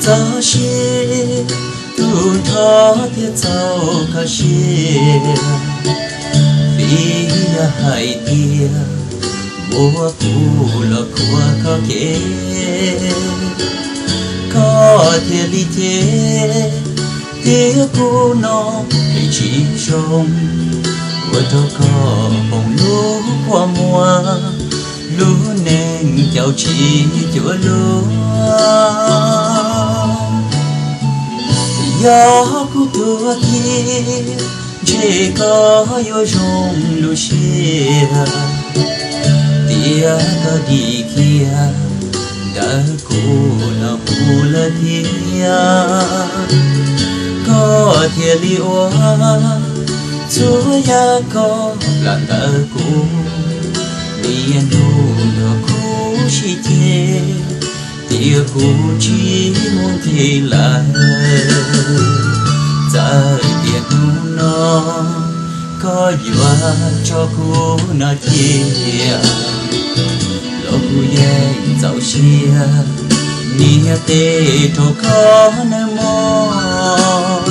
Koj siab, tus nrog thiaj txaus koj siab, vim yog hais tias muab kuv los khuam koj kev, koj thiaj li cem tias kuv no li tsis zoo, ua rau koj foom lub kua muag, lub neej caum tsis cuag luag. Yog kuv tuag thiab ntshe koj yuav zoo lub siab, tias koj dim kiag ntawm kuv los mus lawm thiab, koj thiaj li ua txhua yam koj plam ntawm kuv, niaj hnub nrog kuv sib ceg, tias kuv tsis mus nqis lawm. Txawm tias hnub no koj yuav tso kuv noj cia, los kuv yeej txaus siab nias tes rau koj nawb mog.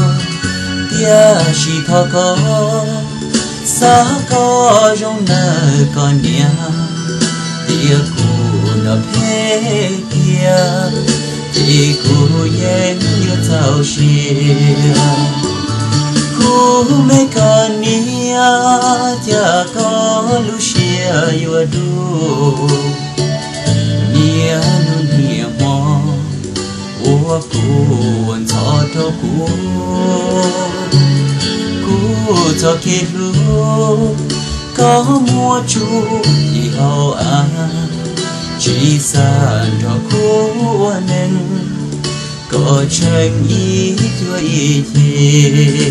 Tiam sis thov koj, xav koj zoo nawb koj niam, tias kuv noj phem tiag, ces kuv yeej yuav txaus siab. Kuv me koj niam, cas koj lub siab yuav dub, niaj hnub niaj hmo ua kuv ntxhov rau kuv. Kuv txoj kev hlub koj muab tsuj ib hauv av, tsis xav nrog kuv ua neej, koj tseem ib cuab ib ceg.